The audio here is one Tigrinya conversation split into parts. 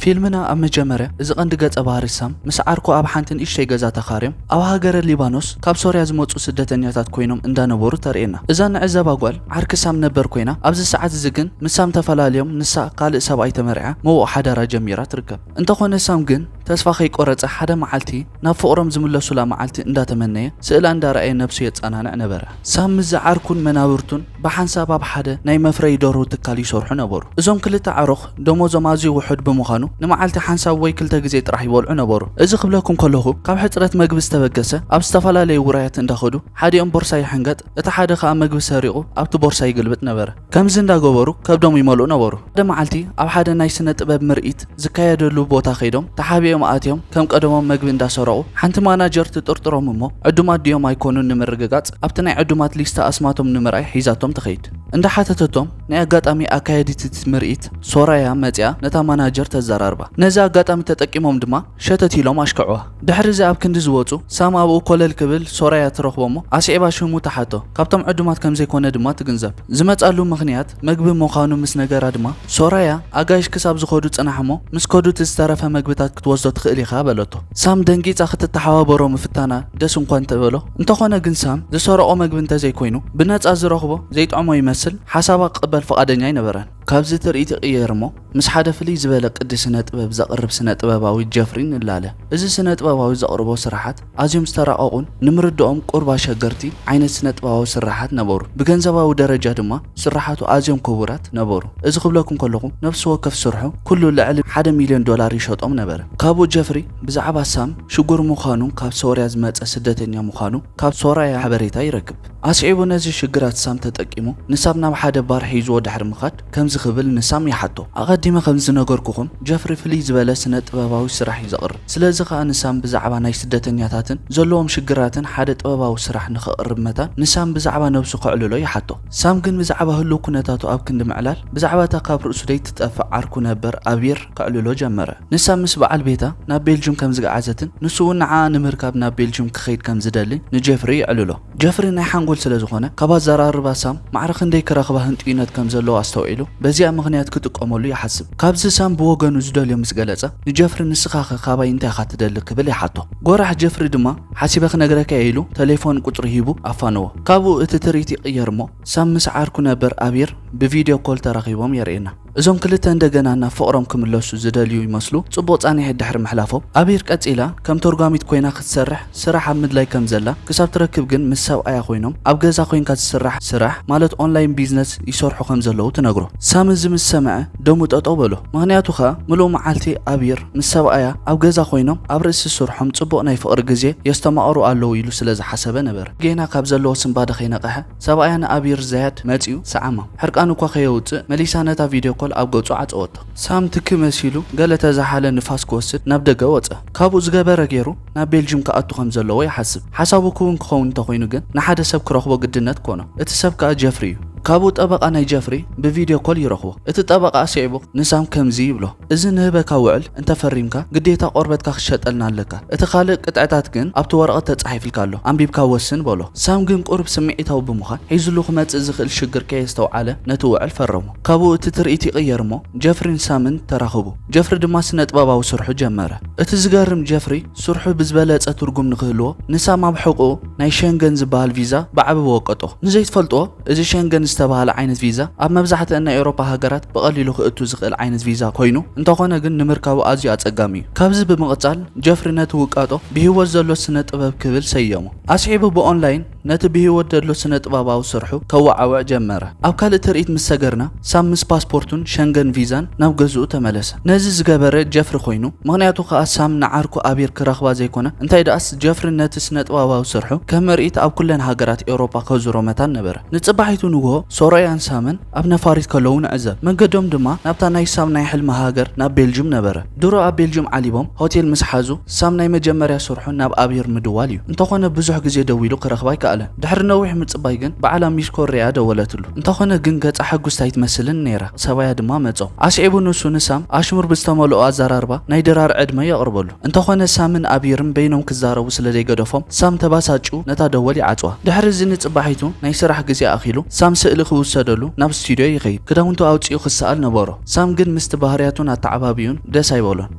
ፊልምና ኣብ መጀመርያ እዚ ቀንዲ ገጸ ባህሪ ሳም ምስ ዓርኩ ኣብ ሓንቲ ንእሽተይ ገዛ ተኻርዮም ኣብ ሃገረ ሊባኖስ ካብ ሶርያ ዝመጹ ስደተኛታት ኮይኖም እንዳነበሩ ተርእየና። እዛ ንዕዘባ ጓል ዓርኪ ሳም ነበር ኮይና፣ ኣብዚ ሰዓት እዚ ግን ምስ ሳም ተፈላልዮም ንሳ ካልእ ሰብኣይ ተመርዓ ምዉቕ ሓዳራ ጀሚራ ትርከብ። እንተኾነ ሳም ግን ተስፋ ከይቆረጸ ሓደ መዓልቲ ናብ ፍቕሮም ዝምለሱላ መዓልቲ እንዳተመነየ ስእላ እንዳረኣየ ነብሱ የጸናንዕ ነበረ። ሳም ምስ ዝዓርኩን መናብርቱን ብሓንሳብ ኣብ ሓደ ናይ መፍረዪ ደርሁ ትካል ይሰርሑ ነበሩ። እዞም ክልተ ኣዕሩኽ ደሞዞም ኣዝዩ ውሑድ ብምዃኑ ንመዓልቲ ሓንሳብ ወይ ክልተ ግዜ ጥራሕ ይበልዑ ነበሩ። እዚ ክብለኩም ከለኹ ካብ ሕጽረት መግቢ ዝተበገሰ ኣብ ዝተፈላለዩ ውራያት እንዳኸዱ ሓዲኦም ቦርሳ ይሕንገጥ፣ እቲ ሓደ ከኣ መግቢ ሰሪቑ ኣብቲ ቦርሳ ይግልብጥ ነበረ። ከምዚ እንዳገበሩ ከብዶም ይመልኡ ነበሩ። ሓደ መዓልቲ ኣብ ሓደ ናይ ስነ ጥበብ ምርኢት ዝካየደሉ ቦታ ከይዶም ተሓቢኦም ኣትዮም ከም ቀደሞም መግቢ እንዳሰረቑ ሓንቲ ማናጀር ትጥርጥሮም እሞ ዕዱማት ድዮም ኣይኮኑን ንምርግጋጽ ኣብቲ ናይ ዕዱማት ሊስታ ኣስማቶም ንምርኣይ ሒዛቶም ትኸይድ። እንዳሓተተቶም ናይ ኣጋጣሚ ኣካየዲት እቲ ምርኢት ሶራያ መጺኣ ነታ ማናጀር ተዘራርባ። ነዚ ኣጋጣሚ ተጠቂሞም ድማ ሸተት ኢሎም ኣሽከዕዋ። ድሕሪ እዚ ኣብ ክንዲ ዝወጹ ሳም ኣብኡ ኮለል ክብል ሶራያ ትረኽቦ እሞ ኣስዒባ ሽሙ ትሓቶ። ካብቶም ዕዱማት ከም ዘይኮነ ድማ ትግንዘብ። ዝመጻሉ ምኽንያት መግቢ ምዃኑ ምስ ነገራ ድማ ሶራያ ኣጋይሽ ክሳብ ዝኾዱ ጽናሕ እሞ ምስ ከዱ እቲ ዝተረፈ መግብታት ክትወስዶ ትኽእል ኢኻ በለቶ። ሳም ደንጊጻ ክትተሓባበሮ ምፍታና ደስ እንኳ እንተበሎ፣ እንተኾነ ግን ሳም ዝሰረቖ መግቢ እንተዘይኮይኑ ብነጻ ዝረኽቦ ዘይጥዕሞ ይመስል ሓሳባ ክቕበል ፍቓደኛ ኣይነበረን። ካብዚ ትርኢት ይቕየር እሞ ምስ ሓደ ፍልይ ዝበለ ቅዲ ስነ ጥበብ ዘቕርብ ስነ ጥበባዊ ጀፍሪ ንላለ። እዚ ስነ ጥበባዊ ዘቕርቦ ስራሓት ኣዝዮም ዝተራቐቑን ንምርድኦም ቁሩብ ኣሸገርቲ ዓይነት ስነ ጥበባዊ ስራሓት ነበሩ። ብገንዘባዊ ደረጃ ድማ ስራሓቱ ኣዝዮም ክቡራት ነበሩ። እዚ ክብለኩም ከለኹ ነፍሲ ወከፍ ስርሑ ኩሉ ልዕሊ ሓደ ሚልዮን ዶላር ይሸጦም ነበረ። ካብኡ ጀፍሪ ብዛዕባ ሳም ሽጉር ምዃኑን ካብ ሶርያ ዝመጸ ስደተኛ ምዃኑ ካብ ሶራያ ሓበሬታ ይረክብ። ኣስዒቡ ነዚ ሽግራት ሳም ተጠቂሙ ንሳም ናብ ሓደ ባር ሒዝዎ ድሕሪ ምኻድ ከምዚ ክብል ንሳም ይሓቶ። ኣቐዲመ ከም ዝነገርኩኹም ጀፍሪ ፍልይ ዝበለ ስነ ጥበባዊ ስራሕ እዩ ዘቕርብ። ስለዚ ከኣ ንሳም ብዛዕባ ናይ ስደተኛታትን ዘለዎም ሽግራትን ሓደ ጥበባዊ ስራሕ ንኸቕርብ መታን ንሳም ብዛዕባ ነብሱ ከዕልሎ ይሓቶ። ሳም ግን ብዛዕባ ህሉው ኩነታቱ ኣብ ክንዲ ምዕላል ብዛዕባ እታ ካብ ርእሱ ደይትጠፍእ ዓርኩ ነበር ኣቢር ከዕልሎ ጀመረ። ንሳ ምስ በዓል ቤታ ናብ ቤልጅም ከም ዝገዓዘትን ንሱ እውን ንዓኣ ንምርካብ ናብ ቤልጅም ክኸይድ ከም ዝደሊ ንጀፍሪ ይዕልሎ። ጀፍሪ ናይ ሓንጎል ስለ ዝኾነ ካብ ኣዘራርባ ሳም ማዕረ ክንደይ ክረኽባ ህንጥዩነት ከም ዘለዎ ኣስተውዒሉ በዚኣ ምኽንያት ክጥቀመሉ ይሓስብ። ካብዚ ሳም ብወገኑ ዝደልዮ ምስ ገለጸ ንጀፍሪ ንስኻኸ ካባይ እንታይ ኢኻ ትደሊ ክብል ይሓቶ። ጎራሕ ጀፍሪ ድማ ሓሲበ ክነግረካ እየ ኢሉ ተሌፎን ቁጽሪ ሂቡ ኣፋነዎ። ካብኡ እቲ ትርኢት ይቕየር እሞ ሳም ምስ ዓርኩ ነበር ኣቢር ብቪድዮ ኮል ተራኺቦም የርእየና። እዞም ክልተ እንደገና ናብ ፍቕሮም ክምለሱ ዝደልዩ ይመስሉ። ጽቡቕ ጻኒሒት ድሕሪ ምሕላፎም ኣቢር ቀጺላ ከም ተርጓሚት ኮይና ክትሰርሕ ስራሕ ኣብ ምድላይ ከም ዘላ ክሳብ ትረክብ ግን ምስ ሰብኣያ ኮይኖም ኣብ ገዛ ኮይንካ ዝስራሕ ስራሕ ማለት ኦንላይን ቢዝነስ ይሰርሑ ከም ዘለዉ ትነግሮ። ሳም እዚ ምስ ሰምዐ ደሙ ጠጠው በሎ። ምኽንያቱ ከኣ ምሉእ መዓልቲ ኣቢር ምስ ሰብኣያ ኣብ ገዛ ኮይኖም ኣብ ርእሲ ስርሖም ጽቡቕ ናይ ፍቕሪ ግዜ የስተማቕሩ ኣለዉ ኢሉ ስለ ዝሓሰበ ነበረ። ጌና ካብ ዘለዎ ስንባደ ከይነቕሐ ሰብኣያ ንኣቢር ዛያድ መጺኡ ሰዓማ። ሕርቃኑ እኳ ከየውጽእ መሊሳ ነታ ቪድዮ ኮል ኣብ ገጹ ዓጸወቶ። ሳም ትኪ መሲሉ ገለ ተዘሓለ ንፋስ ክወስድ ናብ ደገ ወጸ። ካብኡ ዝገበረ ገይሩ ናብ ቤልጅም ክኣቱ ከም ዘለዎ ይሓስብ። ሓሳቡ ክውን ክኸውን እንተኾይኑ ግን ንሓደ ሰብ ክረኽቦ ግድነት ኮኖ። እቲ ሰብ ከኣ ጀፍሪ እዩ። ካብኡ ጠበቓ ናይ ጀፍሪ ብቪድዮ ኮል ይረኽቦ። እቲ ጠበቓ ኣስዒቡ ንሳም ከምዚ ይብሎ፣ እዚ ንህበካ ውዕል እንተፈሪምካ ግዴታ ቆርበትካ ክትሸጠልና ኣለካ። እቲ ካልእ ቅጥዕታት ግን ኣብቲ ወረቐት ተጻሒፍልካ ኣሎ፣ ኣንቢብካ ወስን በሎ። ሳም ግን ቁሩብ ስምዒታዊ ብምዃን ሒዝሉ ክመጽእ ዝኽእል ሽግር ከየስተውዓለ ነቲ ውዕል ፈረሞ። ካብኡ እቲ ትርኢት ይቕየር እሞ ጀፍሪን ሳምን ተራኽቡ። ጀፍሪ ድማ ስነ ጥበባዊ ስርሑ ጀመረ። እቲ ዝገርም ጀፍሪ ስርሑ ብዝበለጸ ትርጉም ንክህልዎ ንሳም ኣብ ሕቑኡ ናይ ሸንገን ዝበሃል ቪዛ ብዓቢ ወቀጦ። ንዘይትፈልጥዎ እዚ ሸንገን ዝተባህለ ዓይነት ቪዛ ኣብ መብዛሕትአን ናይ ኤውሮጳ ሃገራት ብቐሊሉ ክእቱ ዝኽእል ዓይነት ቪዛ ኮይኑ እንተኾነ ግን ንምርካቡ ኣዝዩ ኣጸጋሚ እዩ። ካብዚ ብምቕጻል ጀፍሪ ነቲ ውቃጦ ብህይወት ዘሎ ስነ ጥበብ ክብል ሰየሞ። ኣስዒቡ ብኦንላይን ነቲ ብህይወት ዘሎ ስነ ጥበባዊ ስርሑ ከወዓውዕ ጀመረ። ኣብ ካልእ ትርኢት ምስ ሰገርና ሳም ምስ ፓስፖርቱን ሸንገን ቪዛን ናብ ገዝኡ ተመለሰ። ነዚ ዝገበረ ጀፍሪ ኮይኑ ምኽንያቱ ከኣ ሳም ንዓርኩ ኣቢር ክረኽባ ዘይኮነ እንታይ ደኣስ ጀፍሪ ነቲ ስነ ጥበባዊ ስርሑ ከም ምርኢት ኣብ ኩለን ሃገራት ኤውሮጳ ከዙሮ መታን ነበረ። ንጽባሒቱ ንግሆ ሶሮያን ሳምን ኣብ ነፋሪት ከለዉ ንዕዘብ። መንገዶም ድማ ናብታ ናይ ሳም ናይ ሕልሚ ሃገር ናብ ቤልጅም ነበረ። ድሮ ኣብ ቤልጅም ዓሊቦም ሆቴል ምስ ሓዙ ሳም ናይ መጀመርያ ስርሑ ናብ ኣቢር ምድዋል እዩ። እንተኾነ ብዙሕ ግዜ ደዊሉ ክረኽባ ኣይከኣለን። ኣይቀጸለን። ድሕሪ ነዊሕ ምጽባይ ግን በዓላ ሚስ ኮል ርእያ ደወለትሉ። እንተኾነ ግን ገጻ ሕጉስቲ ኣይትመስልን ነይራ። ሰብኣያ ድማ መጾም። ኣስዒቡ ንሱ ንሳም ኣሽሙር ብዝተመልኦ ኣዘራርባ ናይ ድራር ዕድመ የቕርበሉ። እንተኾነ ሳምን ኣቢርን በይኖም ክዛረቡ ስለ ዘይገደፎም ሳም ተባሳጩ ነታ ደወል ይዓጽዋ። ድሕሪ እዚ ንጽባሒቱ ናይ ስራሕ ግዜ ኣኺሉ ሳም ስእሊ ክውሰደሉ ናብ ስቱድዮ ይኸይድ። ክዳውንቱ ኣውጺኡ ክሰኣል ነበሮ። ሳም ግን ምስቲ ባህርያቱን ኣተዓባቢኡን ደስ ኣይበሎን።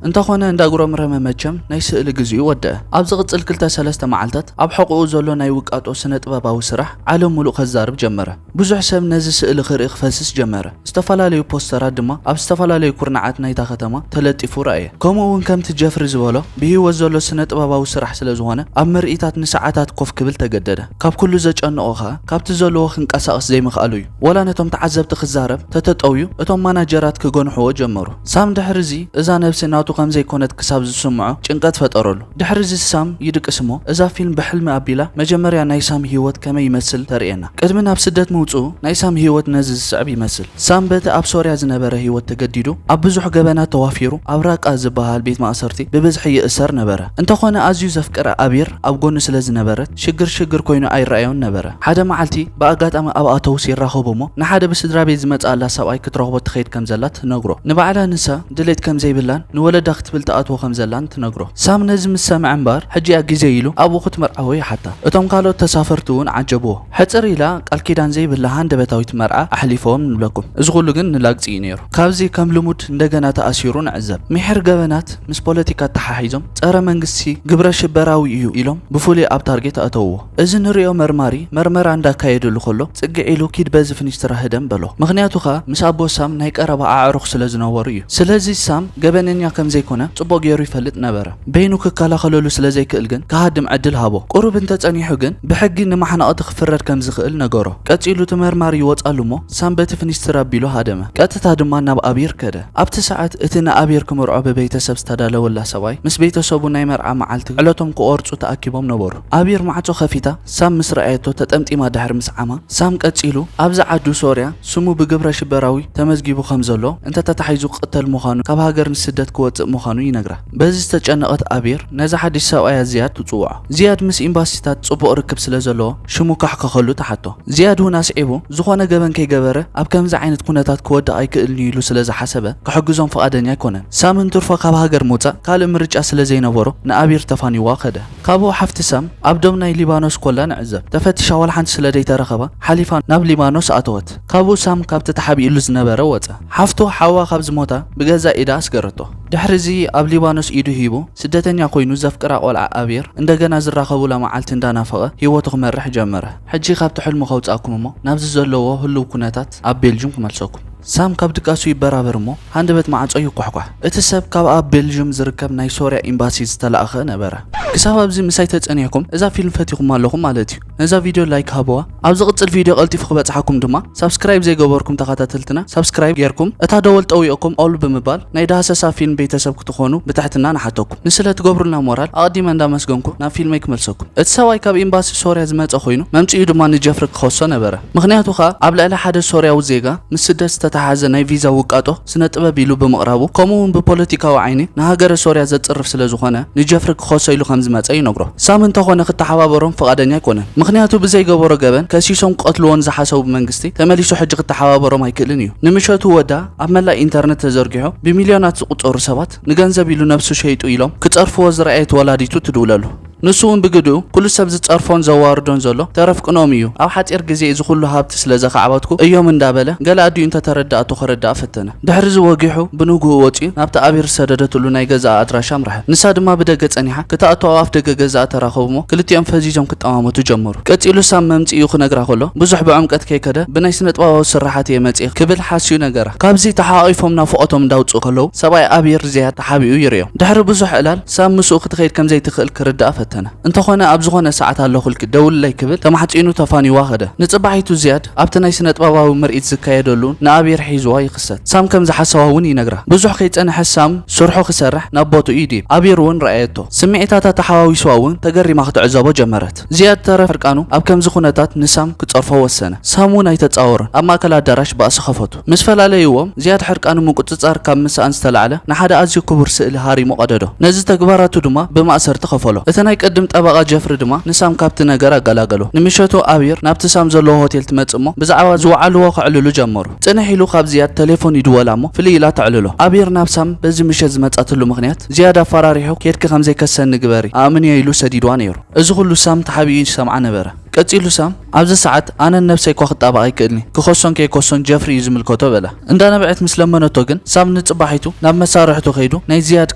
እንተኾነ እንዳጉረምረመ መቸም ናይ ስእሊ ግዜኡ ወደአ። ኣብ ዝቕጽል ክልተ ሰለስተ መዓልታት ኣብ ሕቑኡ ዘሎ ናይ ውቃጦ ስነ ጥበባዊ ስራሕ ዓለም ሙሉእ ከዛርብ ጀመረ። ብዙሕ ሰብ ነዚ ስእሊ ክርኢ ክፈስስ ጀመረ። ዝተፈላለዩ ፖስተራት ድማ ኣብ ዝተፈላለዩ ኩርናዓት ናይታ ከተማ ተለጢፉ ረኣየ። ከምኡ እውን ከምቲ ጀፍሪ ዝበሎ ብህይወት ዘሎ ስነ ጥበባዊ ስራሕ ስለ ዝኾነ ኣብ ምርኢታት ንሰዓታት ኮፍ ክብል ተገደደ። ካብ ኩሉ ዘጨንቖ ኸኣ ካብቲ ዘለዎ ክንቀሳቐስ ዘይምኽኣሉ እዩ። ወላ ነቶም ተዓዘብቲ ክዛረብ ተተጠውዩ እቶም ማናጀራት ክገንሕዎ ጀመሩ። ሳም ድሕሪ እዚ እዛ ነብሲ ናቱ ከም ዘይኮነት ክሳብ ዝስምዖ ጭንቀት ፈጠረሉ። ድሕሪ እዚ ሳም ይድቅስ እሞ እዛ ፊልም ብሕልሚ ኣቢላ መጀመርያ ናይ ሳም ህይወት ከመይ ይመስል ተርእየና። ቅድሚ ናብ ስደት ምውጽኡ ናይ ሳም ህይወት ነዚ ዝስዕብ ይመስል። ሳም በቲ ኣብ ሶርያ ዝነበረ ህይወት ተገዲዱ ኣብ ብዙሕ ገበናት ተዋፊሩ ኣብ ራቃ ዝበሃል ቤት ማእሰርቲ ብብዝሒ ይእሰር ነበረ። እንተኾነ ኣዝዩ ዘፍቅራ ኣቢር ኣብ ጎኑ ስለ ዝነበረት ሽግር ሽግር ኮይኑ ኣይረኣዮን ነበረ። ሓደ መዓልቲ ብኣጋጣሚ ኣብ ኣተውስ ይራኸቡ እሞ ንሓደ ብስድራ ቤት ዝመጽኣላ ሰብኣይ ክትረኽቦ ትኸይድ ከም ዘላ ትነግሮ። ንባዕላ ንሳ ድሌት ከም ዘይብላን ንወለዳ ክትብል ትኣትዎ ከም ዘላን ትነግሮ። ሳም ነዚ ምስ ሰምዐ እምበኣር ሕጂ እያ ግዜ ኢሉ ኣብኡ ክትመርዓዎ ይሓታ። እቶም ካልኦት ተሳፈርቲ እውን ዓጀብዎ። ሕጽር ኢላ ቃል ኪዳን ዘይብላ ሃንደበታዊት መርዓ ኣሕሊፎም ንብለኩም። እዚ ኩሉ ግን ንላግጺ እዩ ነይሩ። ካብዚ ከም ልሙድ እንደገና ተኣሲሩ ንዕዘብ። ምሒር ገበናት ምስ ፖለቲካ ኣተሓሒዞም ጸረ መንግስቲ ግብረ ሽበራዊ እዩ ኢሎም ብፍሉይ ኣብ ታርጌት ኣእተውዎ። እዚ ንሪኦ መርማሪ መርመራ እንዳካየደሉ ከሎ ጽግዕ ኢሉ ኪድ በዚ ፍኒስትራ ህደም በሎ። ምኽንያቱ ኸኣ ምስ ኣቦ ሳም ናይ ቀረባ ኣዕሩኽ ስለ ዝነበሩ እዩ። ስለዚ ሳም ገበነኛ ከም ዘይኮነ ጽቡቕ ገይሩ ይፈልጥ ነበረ። በይኑ ክከላኸለሉ ስለ ዘይክእል ግን ክሃድም ዕድል ሃቦ። ቁሩብ እንተጸኒሑ ግን ብሕጊ ንማሕነቕቲ ክፍረድ ከም ዝኽእል ነገሮ። ቀጺሉ እቲ መርማሪ ይወጻሉ እሞ ሳም በቲ ፍኒስትር ኣቢሉ ሃደመ። ቀጥታ ድማ ናብ ኣቢር ከደ። ኣብቲ ሰዓት እቲ ንኣቢር ክምርዖ ብቤተሰብ ዝተዳለወላ ሰብኣይ ምስ ቤተሰቡ ናይ መርዓ መዓልቲ ዕለቶም ክቖርጹ ተኣኪቦም ነበሩ። ኣቢር ማዕጾ ከፊታ ሳም ምስ ረኣየቶ ተጠምጢማ ድሕሪ ምስዓማ ሳም ቀጺሉ ኣብዛ ዓዱ ሶርያ ስሙ ብግብረ ሽበራዊ ተመዝጊቡ ከም ዘሎ እንተተታሒዙ ክቕተል ምዃኑ ካብ ሃገር ንስደት ክወጽእ ምዃኑ ይነግራ። በዚ ዝተጨነቐት ኣቢር ነዚ ሓድሽ ሰብኣያ ዝያድ ትጽውዖ። ዝያድ ምስ ኤምባሲታት ጽቡቕ ርክብ ስለ ዘለዎ ሽሙ ከሕከኸሉ ትሓቶ። ዝያድ እውን ኣስዒቡ ዝኾነ ገበን ከይገበረ ኣብ ከምዚ ዓይነት ኩነታት ክወድቕ ኣይክእልን እዩ ኢሉ ስለ ዝሓሰበ ክሕግዞም ፍቓደኛ ኣይኮነን። ሳምን ትርፎ ካብ ሃገር ምውጻእ ካልእ ምርጫ ስለ ዘይነበሮ ንኣቢር ተፋኒዋ ከደ። ካብኡ ሓፍቲ ሳም ኣብ ዶብ ናይ ሊባኖስ ኮላ ንዕዘብ። ተፈቲሻ ዋላ ሓንቲ ስለ ዘይተረኸባ ሓሊፋ ናብ ሊባኖስ ኣተወት። ካብኡ ሳም ካብቲ ተሓቢእሉ ዝነበረ ወጸ። ሓፍቱ ሓዋ ካብ ዝሞታ ብገዛእ ኢዳ ኣስገረቶ። ድሕሪ እዚ ኣብ ሊባኖስ ኢዱ ሂቡ ስደተኛ ኮይኑ ዘፍቅራ ቆልዓ ኣቢር እንደገና ዝራኸቡላ መዓልቲ እንዳናፈቐ ህይወቱ ክመርሕ ጀመረ። ሕጂ ካብቲ ሕልሙ ከውጻእኩም እሞ ናብዚ ዘለዎ ህሉው ኩነታት ኣብ ቤልጅም ክመልሰኩም። ሳም ካብ ድቃሱ ይበራበር እሞ ሃንደበት ማዕጾ ይኳሕኳሕ። እቲ ሰብ ካብ ኣብ ቤልጅም ዝርከብ ናይ ሶርያ ኤምባሲ ዝተላእኸ ነበረ። ክሳብ ኣብዚ ምሳይ ተጸኒሕኩም እዛ ፊልም ፈቲኹማ ኣለኹም ማለት እዩ። ነዛ ቪድዮ ላይክ ሃብዋ። ኣብ ዝቕጽል ቪድዮ ቀልጢፉ ክበጽሓኩም ድማ ሳብስክራይብ ዘይገበርኩም ተኸታተልትና ሳብስክራይብ ጌርኩም እታ ደወል ጠዊቕኩም ኦል ብምባል ናይ ዳህሰሳ ፊልም ቤተሰብ ክትኾኑ ብትሕትና ንሓተኩም። ንስለ ትገብሩልና ሞራል ኣቐዲመ እንዳመስገንኩ ናብ ፊልመይ ክመልሰኩም። እቲ ሰብኣይ ካብ ኤምባሲ ሶርያ ዝመጸ ኮይኑ መምጽኡ ድማ ንጀፍሪ ክኸሶ ነበረ። ምኽንያቱ ኸኣ ኣብ ልዕሊ ሓደ ሶርያዊ ዜጋ ምስ ስደት ዝተተሓሓዘ ናይ ቪዛ ውቃጦ ስነ ጥበብ ኢሉ ብምቕራቡ ከምኡ እውን ብፖለቲካዊ ዓይኒ ንሃገረ ሶርያ ዘጽርፍ ስለ ዝኾነ ንጀፍሪ ክኸሶ ኢሉ ከም ዝመጸ ይነግሮ። ሳም እንተኾነ ክተሓባበሮም ፍቓደኛ ኣይኮነን። ምኽንያቱ ብዘይገበሮ ገበን ከሲሶም ክቐትልዎ ንዝሓሰቡ መንግስቲ ተመሊሱ ሕጂ ክተሓባበሮም ኣይክእልን እዩ። ንምሸቱ ወዳ ኣብ መላእ ኢንተርነት ተዘርጊሑ ብሚልዮናት ዝቑጸሩ ሰባት ንገንዘብ ኢሉ ነብሱ ሸይጡ ኢሎም ክጸርፍዎ ዝረኣየት ወላዲቱ ትድውለሉ። ንሱ እውን ብግድኡ ኩሉ ሰብ ዝጸርፎን ዘዋርዶን ዘሎ ተረፍ ቅንኦም እዩ። ኣብ ሓጺር ግዜ እዚ ኩሉ ሃብቲ ስለ ዘኻዕበትኩ እዮም እንዳበለ ገለ ኣዲኡ እንተተረድኣቶ ከረድኣ ፈተነ። ድሕሪ እዚ ወጊሑ ብንግኡ ወጺኡ ናብቲ ኣቢር ዝሰደደትሉ ናይ ገዛኣ ኣድራሻ ኣምርሐ። ንሳ ድማ ብደገ ጸኒሓ ክትኣቱ ኣብ ኣፍ ደገ ገዛኣ ተራኸቡ እሞ ክልቲኦም ፈዚዞም ክጠማመቱ ጀመሩ። ቀጺሉ ሳም መምጽኢኡ ክነግራ ከሎ ብዙሕ ብዕምቀት ከይከደ ብናይ ስነ ጥበባዊ ስርሓት እየ መጺኤ ክብል ሓስዩ ነገራ። ካብዚ ተሓቋቒፎም ናፍቖቶም እንዳውጽኡ ከለዉ ሰብኣይ ኣቢር ዝያድ ተሓቢኡ ይርእዮም። ድሕሪ ብዙሕ ዕላል ሳም ምስኡ ክትኸይድ ከም ዘይትኽእል ክርድኣ ፈተነ። እንተኾነ ኣብ ዝኾነ ሰዓት ኣለኹልኪ ደውልለይ ክብል ተማሕጺኑ ተፋኒዋ ከደ። ንጽባሒቱ ዝያድ ኣብቲ ናይ ስነ ጥበባዊ ምርኢት ዝካየደሉ ንኣቢር ሒዝዋ ይኽሰት። ሳም ከም ዝሓሰዋ እውን ይነግራ። ብዙሕ ከይጸንሐ ሳም ስርሑ ክሰርሕ ናብ ቦትኡ ይድይብ። ኣቢር እውን ረኣየቶ። ስምዒታታ ተሓዋዊስዋ እውን ተገሪማ ክትዕዘቦ ጀመረት። ዝያድ ተረፍ ሕርቃኑ ኣብ ከምዚ ኩነታት ንሳም ክጸርፎ ወሰነ። ሳም እውን ኣይተጻወሮን። ኣብ ማእከል ኣዳራሽ ባእሲ ከፈቱ። ምስ ፈላለይዎም ዝያድ ሕርቃኑ ምቁጽጻር ካብ ምስኣን ዝተላዕለ ንሓደ ኣዝዩ ክቡር ስእሊ ሃሪሙ ቀደዶ። ነዚ ተግባራቱ ድማ ብማእሰርቲ ከፈሎ። እቲ ናይ ቅድም ጠበቓ ጀፍሪ ድማ ንሳም ካብቲ ነገር ኣገላገሎ። ንምሸቱ ኣቢር ናብቲ ሳም ዘለዎ ሆቴል ትመጽእ እሞ ብዛዕባ ዝወዓልዎ ከዕልሉ ጀመሩ። ጽንሕ ኢሉ ካብ ዝያድ ቴሌፎን ይድወላ እሞ ፍልይ ኢላ ተዕልሎ። ኣቢር ናብ ሳም በዚ ምሸት ዝመጻትሉ ምኽንያት ዝያድ ኣፈራሪሑ ኬድኪ ከም ዘይከሰኒ ግበሪ ኣእምንዮ ኢሉ ሰዲድዋ ነይሩ። እዚ ኩሉ ሳም ተሓቢኡ ይሰምዓ ነበረ። ቀጺሉ ሳም ኣብዚ ሰዓት ኣነን ነብሰይ እኳ ክጣበቕ ኣይክእልኒ፣ ክኸሶን ከይከሶን ጀፍሪ እዩ ዝምልከቶ በላ። እንዳነብዐት ምስ ለመነቶ ግን ሳም ንጽባሒቱ ናብ መሳርሕቱ ከይዱ ናይ ዝያድ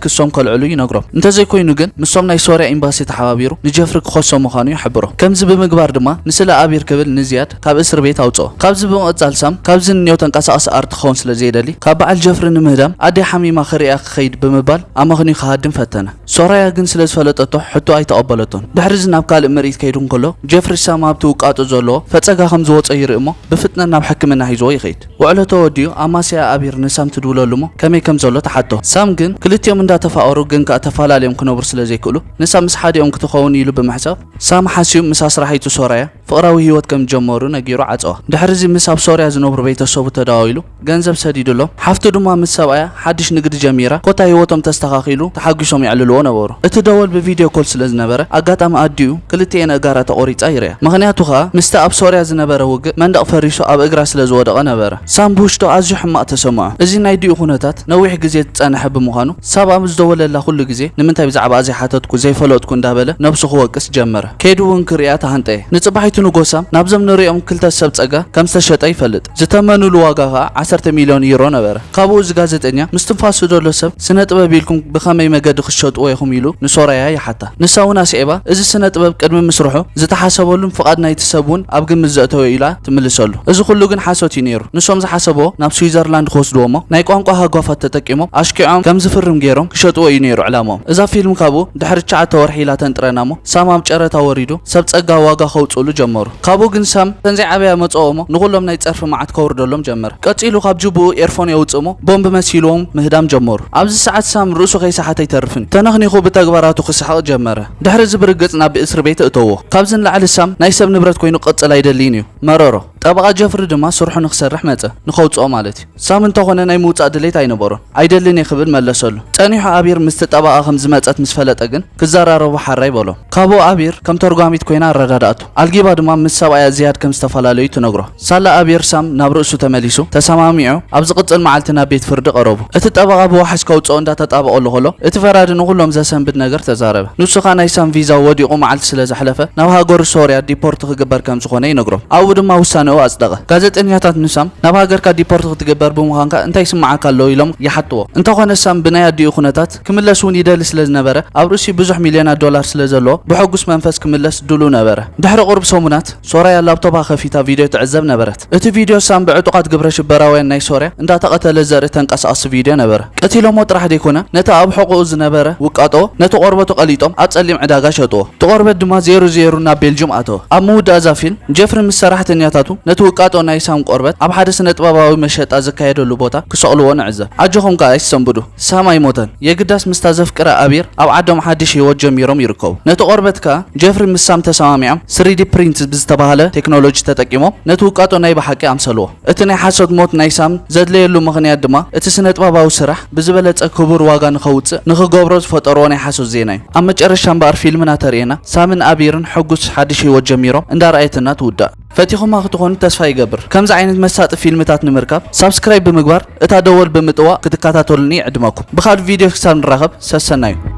ክሶም ከልዕሉ ይነግሮም። እንተዘይኮይኑ ግን ምስቶም ናይ ሶርያ ኤምባሲ ተሓባቢሩ ንጀፍሪ ክኸሶ ምዃኑ ይሕብሮ። ከምዚ ብምግባር ድማ ንስለ ኣቢር ክብል ንዝያድ ካብ እስር ቤት ኣውጽኦ። ካብዚ ብምቕጻል ሳም ካብዚ ንንዮ ተንቀሳቐሲ ኣርት ክኸውን ስለ ዘይደሊ ካብ በዓል ጀፍሪ ንምህዳም ኣደይ ሓሚማ ክርእያ ክኸይድ ብምባል ኣመኽንዩ ክሃድም ፈተነ። ሶራያ ግን ስለ ዝፈለጠቶ ሕቶ ኣይተቐበለቶን። ድሕሪ እዚ ናብ ካልእ ምርኢት ከይዱ እንከሎ ጀፍሪ ሳም ኣብቲ ውቃጦ ዘለዎ ፈጸጋ ከም ዝወጾ ይርኢ እሞ ብፍጥነት ናብ ሕክምና ሒዝዎ ይኸይድ። ውዕሎ ተወዲኡ ኣማስያ ኣቢር ንሳም ትድውለሉ እሞ ከመይ ከም ዘሎ ትሓቶ። ሳም ግን ክልቲኦም እንዳተፋቐሩ ግን ከኣ ተፈላለዮም ክነብሩ ስለ ዘይክእሉ ንሳም ምስ ሓዲኦም ክትኸውን ኢሉ ብምሕሳብ ሳም ሓስዩ ምስ ኣስራሒቱ ሶራያ ፍቕራዊ ህይወት ከም ዝጀመሩ ነጊሩ ዓጸዋ። ድሕሪ እዚ ምስ ኣብ ሶርያ ዝነብሩ ቤተሰቡ ተደዋዊሉ ገንዘብ ሰዲዱሎም። ሓፍቱ ድማ ምስ ሰብኣያ ሓድሽ ንግዲ ጀሚራ ኮታ ህይወቶም ተስተኻኺሉ ተሓጒሶም የዕልልዎ ነበሩ። እቲ ደወል ብቪድዮ ኮል ስለ ዝነበረ ኣጋጣሚ ኣዲኡ ክልቲኤን ኣእጋራ ተቖሪጻ ይርያ። ምኽንያቱ ከኣ ምስቲ ኣብ ሶርያ ዝነበረ ውግእ መንደቕ ፈሪሱ ኣብ እግራ ስለ ዝወደቐ ነበረ። ሳም ብውሽጡ ኣዝዩ ሕማቕ ተሰምዖ። እዚ ናይ ኣዲኡ ኩነታት ነዊሕ ግዜ ዝጸንሐ ብምዃኑ ሳብ ኣብ ዝደወለላ ኩሉ ግዜ ንምንታይ ብዛዕባኣ ዘይሓተትኩ ዘይፈለጥኩ እንዳበለ ነብሱ ክወቅስ ጀመረ። ከይዱ እውን ክርእያ ተሃንጠየ። ንጽባሒቱ ንጎሳም ናብዞም ንሪኦም ክልተ ሰብ ጸጋ ከም ዝተሸጠ ይፈልጥ። ዝተመኑሉ ዋጋ ከኣ ዓሰርተ ሚልዮን ዩሮ ነበረ። ካብኡ እዚ ጋዜጠኛ ምስ ትንፋሱ ዘሎ ሰብ ስነ ጥበብ ኢልኩም ብኸመይ መገዲ ክትሸጥዎ ኢኹም ኢሉ ንሶራያ ይሓታ። ንሳ እውን ኣስዒባ እዚ ስነ ጥበብ ቅድሚ ምስርሑ ዝተሓሰበሉን ፍቓድ ናይቲ ሰብ እውን ኣብ ግምት ዘእተወ ኢላ ትምልሰሉ። እዚ ኩሉ ግን ሓሶት እዩ ነይሩ። ንሶም ዝሓሰብዎ ናብ ስዊዘርላንድ ክወስድዎ እሞ ናይ ቋንቋ ሃጓፋት ተጠቂሞም ኣሽኪዖም ከም ዝፍርም ገይሮም ክሸጥዎ እዩ ነይሩ ዕላማኦም። እዛ ፊልም ካብኡ ድሕሪ ትሽዓተ ወርሒ ኢላ ተንጥረና እሞ ሳም ኣብ ጨረታ ወሪዱ ሰብ ጸጋ ዋጋ ከውጽእሉ ጀመሩ። ካብኡ ግን ሳም ተን ዘይዓበያ መጽኦ እሞ ንኹሎም ናይ ጸርፊ መዓት ከውርደሎም ጀመረ። ቀጺሉ ካብ ጅቡኡ ኤርፎን የውጽእ እሞ ቦምብ መሲልዎም ምህዳም ጀመሩ። ኣብዚ ሰዓት ሳም ርእሱ ከይሰሓተ ኣይተርፍን እዩ። ተነኽኒኹ ብተግባራቱ ክስሕቕ ጀመረ። ድሕሪ እዚ ብርግጽ ናብ እስር ቤት እእተዎ። ካብዚ ንላዕሊ ሳም ናይ ሰብ ንብረት ኮይኑ ክቕጽል ኣይደልይን እዩ። መረሮ። ጠበቓ ጀፍሪ ድማ ስርሑ ንክሰርሕ መጸ፣ ንኸውጽኦ ማለት እዩ። ሳም እንተኾነ ናይ ምውጻእ ድሌት ኣይነበሮን። ኣይደልን እየ ክብል መለሰሉ። ጸኒሑ ኣቢር ምስቲ ጠበቓ ከም ዝመጸት ምስ ፈለጠ ግን ክዘራረቡ ሓራይ በሎም። ካብኡ ኣቢር ከም ተርጓሚት ኮይና ኣረዳዳእቶ። ኣልጊባ ድማ ምስ ሰብኣያ ዝያድ ከም ዝተፈላለዩ ትነግሮ። ሳላ ኣቢር ሳም ናብ ርእሱ ተመሊሱ ተሰማሚዑ ኣብ ዝቕጽል መዓልቲ ናብ ቤት ፍርዲ ቀረቡ። እቲ ጠበቓ ብዋሕስ ከውጽኦ እንዳተጣበቐሉ ከሎ እቲ ፈራዲ ንኹሎም ዘሰንብድ ነገር ተዛረበ። ንሱ ኸኣ ናይ ሳም ቪዛ ወዲቑ መዓልቲ ስለ ዘሕለፈ ናብ ሃገሩ ሶርያ ዲፖርት ክግበር ከም ዝኾነ ይነግሮም። ኣብኡ ድማ ውሳኔኡ ኣጽደቐ። ጋዜጠኛታት ንሳም ናብ ሃገርካ ዲፖርት ክትግበር ብምዃንካ እንታይ ይስምዓካ ኣሎ ኢሎም ይሓትዎ። እንተኾነ ሳም ብናይ ኣዲኡ ኩነታት ክምለስ እውን ይደሊ ስለ ዝነበረ ኣብ ርእሲኡ ብዙሕ ሚልዮናት ዶላር ስለ ዘለዎ ብሕጉስ መንፈስ ክምለስ ድሉው ነበረ። ድሕሪ ቁሩብ ሰሙናት ሶራያ ላፕቶፓ ከፊታ ቪድዮ ትዕዘብ ነበረት። እቲ ቪድዮ ሳም ብዕጡቓት ግብረ ሽበራውያን ናይ ሶርያ እንዳተቐተለ ዘርኢ ተንቀሳቓሲ ቪድዮ ነበረ። ቀቲሎሞ ጥራሕ ዘይኮነ ነቲ ኣብ ሕቑኡ ዝነበረ ውቃጦ ነቲ ቆርበቱ ቀሊጦም ኣብ ጸሊም ዕዳጋ ሸጥዎ። እቲ ቆርበት ድማ ዜሩ ዜሩ ናብ ቤልጅም ኣተወ። ኣብ ምውዳእ እዛ ፊልም ጀፍሪ ምስ ሰራሕተኛታቱ ነቲ ውቃጦ ናይ ሳም ቆርበት ኣብ ሓደ ስነ ጥበባዊ መሸጣ ዝካየደሉ ቦታ ክሰቕልዎ ንዕዘብ። ኣጆኹም ከኣ ኣይትሰንብዱ። ሳም ኣይሞተን። የግዳስ ምስታ ዘፍቅራ ኣቢር ኣብ ዓዶም ሓድሽ ህይወት ጀሚሮም ይርከቡ። ነቲ ቆርበት ከኣ ጀፍሪ ምስ ሳም ተሰማሚዖም ስሪዲ ፕሪንት ብዝተባህለ ቴክኖሎጂ ተጠቂሞም ነቲ ውቃጦ ናይ ብሓቂ ኣምሰልዎ። እቲ ናይ ሓሶት ሞት ናይ ሳም ዘድለየሉ ምኽንያት ድማ እቲ ስነ ጥበባዊ ስራሕ ብዝበለጸ ክቡር ዋጋ ንኸውጽእ ንኽገብሮ ዝፈጠርዎ ናይ ሓሶት ዜና እዩ። ኣብ መጨረሻ እምበኣር ፊልምና ተርእየና ሳምን ኣቢርን ሕጉስ ሓድሽ ህይወት ጀሚሮም እንዳረኣየትና ትውዳእ። ፈቲኹማ ክትኾኑ ተስፋ ይገብር። ከምዚ ዓይነት መሳጢ ፊልምታት ንምርካብ ሳብስክራይብ ብምግባር እታ ደወል ብምጥዋቕ ክትከታተሉኒ ይዕድመኩም። ብኻልእ ቪድዮ ክሳብ ንራኸብ ሰሰናዩ።